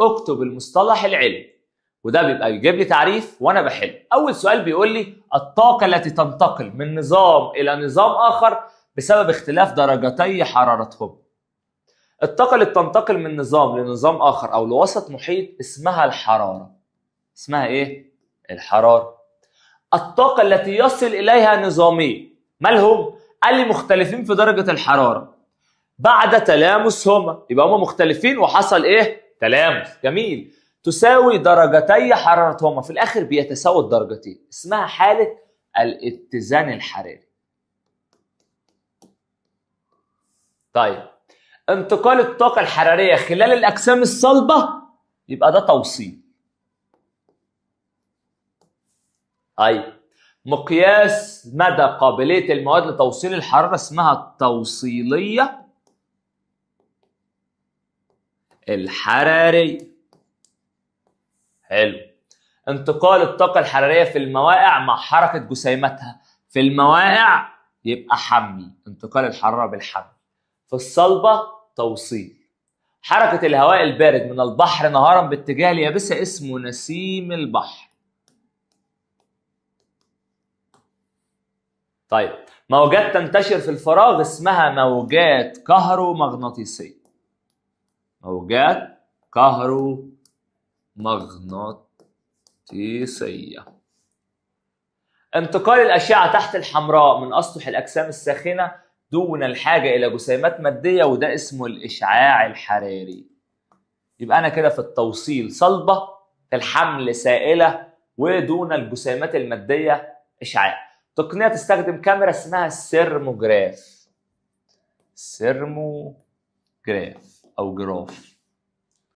اكتب المصطلح العلمي، وده بيبقى يجيب لي تعريف وانا بحل. اول سؤال بيقول لي الطاقة التي تنتقل من نظام الى نظام اخر بسبب اختلاف درجتي حرارتهم. الطاقة اللي بتنتقل من نظام لنظام اخر او لوسط محيط اسمها الحرارة. اسمها ايه؟ الحرارة. الطاقة التي يصل اليها نظامين، مالهم؟ قال لي مختلفين في درجه الحرارة بعد تلامسهما، يبقى هما مختلفين وحصل ايه؟ تلامس. جميل. تساوي درجتي حرارتهما، في الاخر بيتساووا الدرجتين، اسمها حاله الاتزان الحراري. طيب انتقال الطاقة الحرارية خلال الاجسام الصلبة يبقى ده توصيل. طيب مقياس مدى قابلية المواد لتوصيل الحرارة اسمها التوصيليه الحرارية. حلو. انتقال الطاقة الحرارية في الموائع مع حركة جسيماتها، في الموائع يبقى حمل، انتقال الحرارة بالحمل، في الصلبة توصيل. حركة الهواء البارد من البحر نهارا باتجاه اليابسة اسمه نسيم البحر. طيب موجات تنتشر في الفراغ اسمها موجات كهرومغناطيسية. موجات كهرومغناطيسية. انتقال الأشعة تحت الحمراء من أسطح الأجسام الساخنة دون الحاجة إلى جسيمات مادية، وده اسمه الإشعاع الحراري. يبقى أنا كده في التوصيل صلبة، في الحمل سائلة، ودون الجسيمات المادية إشعاع. تقنية تستخدم كاميرا اسمها ال thermograph. thermograph أو graph.